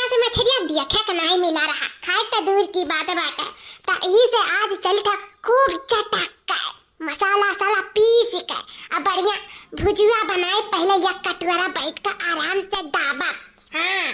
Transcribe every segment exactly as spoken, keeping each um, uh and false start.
से मछरिया देखे के नाहीं मिला रहा, खाए त दूर की बात बाटे। त यही से आज चली था खूब चटक के मसाला साला पीस के, अब बढ़िया भुजुआ बनाए, पहले एक कटोरा बैठ के आराम से दाबा। हाँ,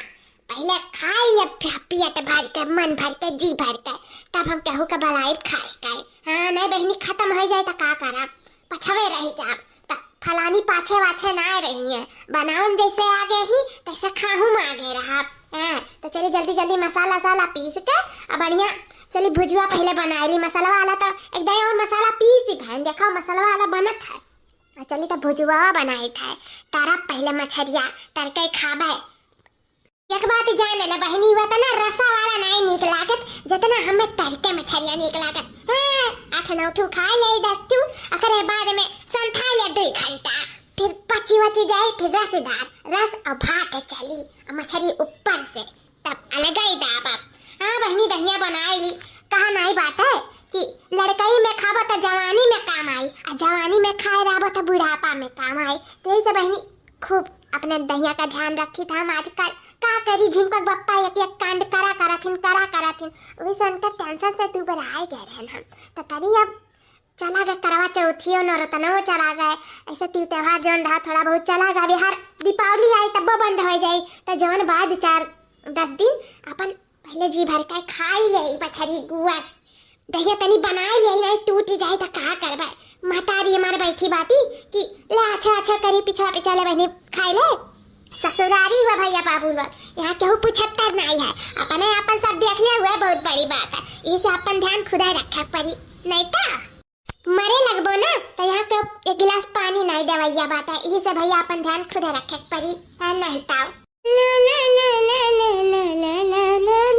पहले खाई ले, पे-, पेट भर के, मन भर के, जी भर के, तब हम केहू के बलाइब खाए के। हाँ, नहीं बहिनी, खतम होइ जाए त का करब, पछवे रह जाब। त फलानी पाछे वाछे ना रही है, बनाउम जैसे आगे ही, तैसे खाहूम आगे रहब। हाँ, त चली जल्दी जल्दी मसाला साला पीस के, अब बढ़िया चली भुजुआ पहले बनाए ली। मसाला वाला त एकदम और मसाला पीस ही बहन, देखो मसाला वाला बनत है। आ चली त भुजुआ बनाए थे, तरब पहले मछरिया, तरके खाबे। एक बात जान ले बहिनी, वतना रसा वाला नाई नीक लागत, जतना हमें तरके मछरिया नीक लागत। हाँ, आठ नौ ठू खाए ले, दस ठू, ओकरे बाद में संथा ले दुई घंटा, फिर पची वची जाए, फिर रसदार रस और भात चली, और मछरी ऊपर से, तब अलग ही दाब। हाँ बहिनी, दहिया बनाए ली, कहा नाई बात है कि लड़कई में खाबो त जवानी में काम आई, आ जवानी में खाए रहबो त बुढ़ापा में काम आई। तो यही से बहिनी, खूब अपने दहिया का ध्यान रखी था हम आजकल। का करी, झिमकक बप्पा एक एक कांड करा करथिन, करा करथिन। वही से उनका टेंशन से दुबराए गए रहन हम। त तनी अब चला गए करवा चौथियो, नौरतनो चला गए। ऐसे तीज त्योहार जौन रहा थोड़ा बहुत चला गए। अभी हर दीपावली आई तब्बो बंद हो जाई। त जौन बाद चार दस दिन अपन पहले जी भर के खाई ले मछरी गुआस। दहिया तनी बनाए ले, नहीं टूट जाए त का करबे। महतारी हमार बैठी बाटी कि ले अच्छा अच्छा करी, पिछवा पिछवा ले बहिनी खाए ले। ससुरारी हुआ भैया बाबू लोग, यहाँ केहू पूछता नहीं है, अपने अपन सब देख ले हुए बहुत बड़ी बात है। इसे अपन ध्यान खुदा रखे पड़ी, नहीं तो मरे लगबो ना तो यहाँ के एक गिलास पानी नहीं देवैया बात है। इसे भैया अपन ध्यान खुदा रखे पड़ी, है नहीं तो।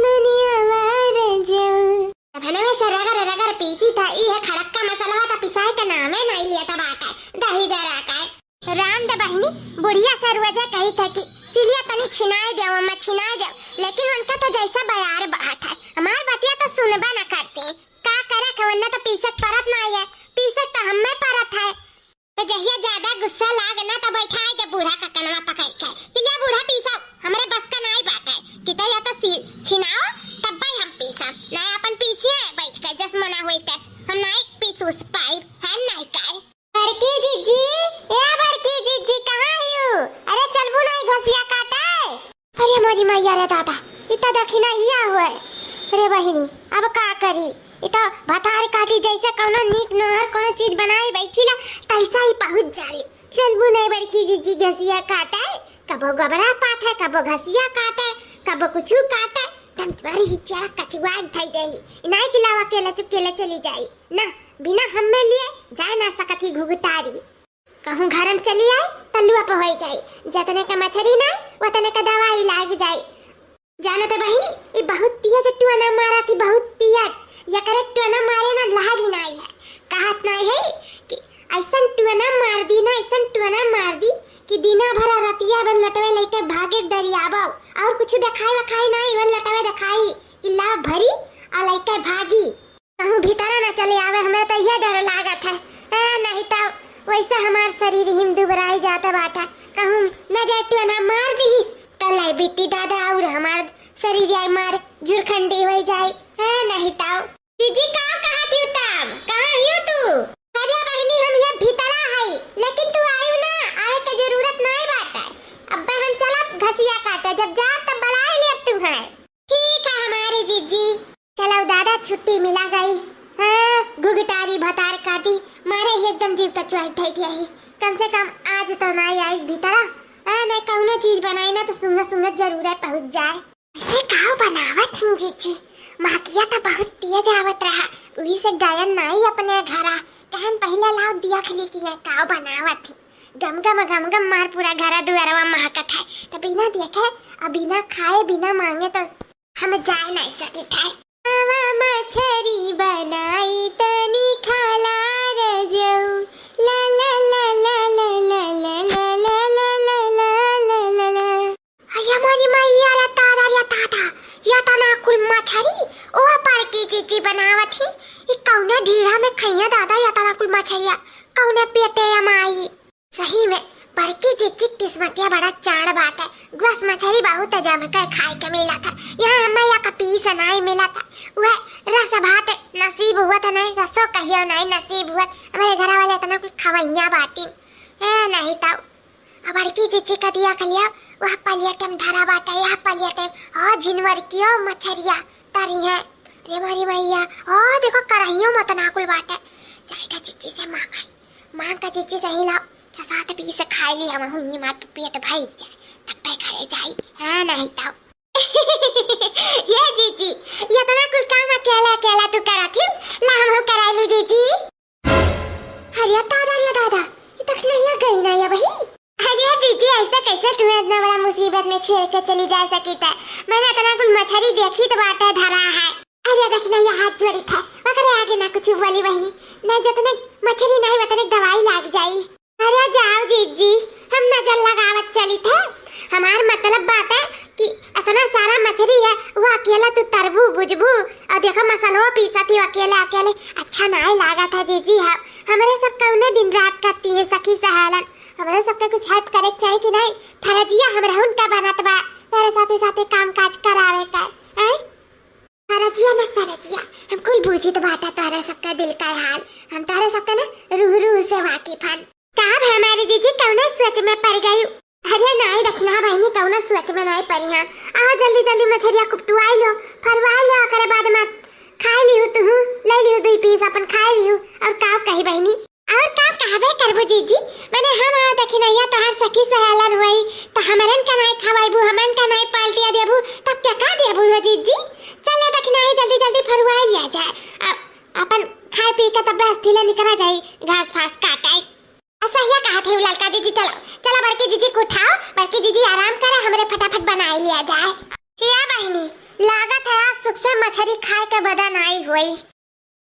दुनिया वार जाऊ। धनवे से रगड़ रगड़ पीसी था, ई है खड़क्का मसलवा था, पिसाए का नामे नहीं लिया था बाटे, दही जरा का। राम दे बहिनी, बुढ़िया से रोजे कही था कि सिलिया तनी छिनाए दे, अम्मा छिनाए दे, लेकिन उनका तो जैसा बयार बात है, हमार बतिया तो सुनबा न करती। का करे थे, वरना तो पीसक परत ना है, पीसक तो हमें परत है। तो जहिया ज्यादा गुस्सा लाग ना तो बैठाए दे बूढ़ा का कनवा पकड़ के कि ले बूढ़ा पीसा, हमरे बस का नाई बात है कि तो या तो सी-, छिनाओ तब भाई हम पीसा, ना अपन पीसिए बैठ के जस मना हुई तस, हम नाई पीस उस पाई है नाई काय। बड़की जीजी, ए बड़की जीजी, कहाँ हियू? अरे चलबू नाई घसिया काटे। अरे मोरी मैया रे दादा, इ त दखिना हिया हुए। अरे बहिनी, अब का करी? इ त भतार काटी जैसे कौनो नीक नहर कौनो चीज बनाए बैठी ला, तैसा ही पहुँच जाली। चलबू नहीं बड़की जीजी घसिया काटे, कबो गोबरा पाथे, कबो घसिया काटे, कबो कुछु काटे, तम तुम्हारी हिचिया कचुआ धई देही। इनाई के लावा केला चुप केला चली जाई। ना, बिना हम्मे लिए जाए ना सकत ही घुघुटारी। कहूँ घर में चली आई, तलुआ पे होई जाई। जतने का मछरी नाई, वतने का दवाई लाग जाई। जानो तो बहिनी, ई बहुत तेज टोना मारा थी, बहुत तेज। यकरे टोना मारे ना लाज ही नाई है। कहत नाई है कि ऐसन टोना मार दी ना, ऐसन टोना मार दी कि दिना भर रतिया बन लटवे लेके भागे डरियाबो। और कुछ देखाई वखाई नाई, वन लटवे देखाई कि लाभ भरी और लेके भागी। कहूँ भीतरा ना चले आवे, हमें तो यह डर लागत है। ए, नहीं तो वैसे हमार शरीर हिम दुबराई जाता बाटा। कहूँ न जाए टोना मार दीस, तो लाई बिट्टी दादा और हमार शरीर आई मार झुरखंडी हो जाए। ए, नहीं तो। जीजी का कहा थी तब? कहाँ हियो तू? अरे बहिनी, हम ये भीतरा है, लेकिन तू आयु ना, आवे के जरूरत नहीं बाटे। अब हम चलब घसिया काटे, जब जा तब बुलाए ले तू है। ठीक है हमारी जीजी। चलो दादा, छुट्टी मिला गई। हाँ, घुघटारी भतार काटी, मारे ही एकदम जीव कचुआई थई गया ही। कम से कम आज तो ना आई भीतरा। हाँ, नहीं कौनो चीज बनाई ना तो सुंगत सुंगत जरूर है पहुँच जाए। ऐसे काव बनावत हिन जीजी? महकिया तो बहुत तेज आवत रहा, उही से गयन नाई अपने घरा। कहन पहले लाओ दिया खली कि ये काव बनावत ही। गम गम गम गम मार पूरा घरा दुआरवा महकत है। तो बिना देखे, अब बिना खाए, बिना मांगे तो हम जाए नहीं सकत है। आवा मछरी बनाई तनी खाला रजऊ। ला ला ला ला ला ला ला ला ला ला ला ला ला ला। अरे मोरी मैया रे दादा रे दादा, या तना कुल मछरी ओ बड़की जीजी बनावत ही। ई कौने ढीढ़ा में खइया दादा, या तना कुल मछरिया कौने पेटे या माई। सही में, बड़की जीजी किस्मतिया बड़ा चाड़ बाटे। बस मछरी बहुत जम के खाए के मिलत है। यहाँ हमें या का पीस नाई मिलत है। वह रस भात नसीब हुआ था नहीं, रसो कहियो नहीं नसीब हुआ। हमारे घर वाले इतना कुछ खवैया बाटी। ए, नहीं तो। अब बड़की जीजी का दिया खलिया, वह पलियट में धरा बाटे, यह पलियट में। और झिनवर कियो मछरिया तरी है। अरे मोरी मैया, ओ देखो करहियो में इतना कुल बाटे। जाए का जीजी से मांगे, मांग का जीजी से ही लाओ। छह सात पीस खाई ली हम, हुई मार पेट भर जाए, तब पे घरे जाई। हाँ, नहीं तो। ये जीजी, ये इतना कुल काम अकेला, अकेला तू करत ही? ला हम हो कराई ली जीजी। अरे दादा, अरे दादा, ये तक नहीं आ गई ना ये वही। अरे जीजी, ऐसा कैसे तुम्हें इतना बड़ा मुसीबत में छेड़ के चली जा सकी थे? मैंने इतना कुल मछरी देखी तो बाटे धरा है। अरे देखना, ये हाथ जोड़ी थे, मगर आगे ना कुछ बोली बहनी, ना जितने मछरी नहीं उतने दवाई लाग जाई। अरे जाओ जीजी, हम नजर लगावत चली थे। हमार मतलब बात है कि इतना सारा मछरी है, वो अकेला तू तरबू बुझबू, और देखो मसलो पीसत ही अकेले अकेले, अच्छा नाय लागत है जीजी। हाँ, हमरे सब कौने दिन रात करती है सखी सहेलन, हमरे सबके कुछ हेल्प करे के चाही कि नहीं? फरजिया हमरे उनका बनत बा, तेरे साथे साथे काम काज करावे का, हैं? फरजिया न सरजिया, हम कुल बूझित बाटा तोहरे सबका दिल का हाल, हम तोहरे सबका ना रूह रूह से वाकिफ हन। का अब हमारी जीजी कौने सोच में पड़ गई? अरे नाई रखना बहनी, कौनो सोच में नाई पड़ी हाँ। आओ जल्दी जल्दी मछरिया कुपटुआई लो, फरवाई लो, ओकरे बाद में खाई लिहू तुहू, ले लिहू दुई पीस अपन खाई लिहू। और का कही बहनी? और का कहबे करबू जीजी, मने हम आओ दखिनैया तोहार सखी सहेलन होई, त हमरन का नाई खवाइबू, हमन का नाई पाल्टिया देबू, तब क्या का देबू हो जीजी? चले दखिनैया जल्दी जल्दी फरुआ लिया जाए, अ-, अपन खाए पी के तब बस्ती ले निकला जाई, घास फास काटाई। असहिया कहत है ललका जीजी, चलो, चलो बड़की जीजी को उठाओ, बड़की जीजी आराम करे, हमरे फटाफट बनाई लिया जाए। या बहनी, लागत है आज सुख से मछरी खाए के बदन आई होई।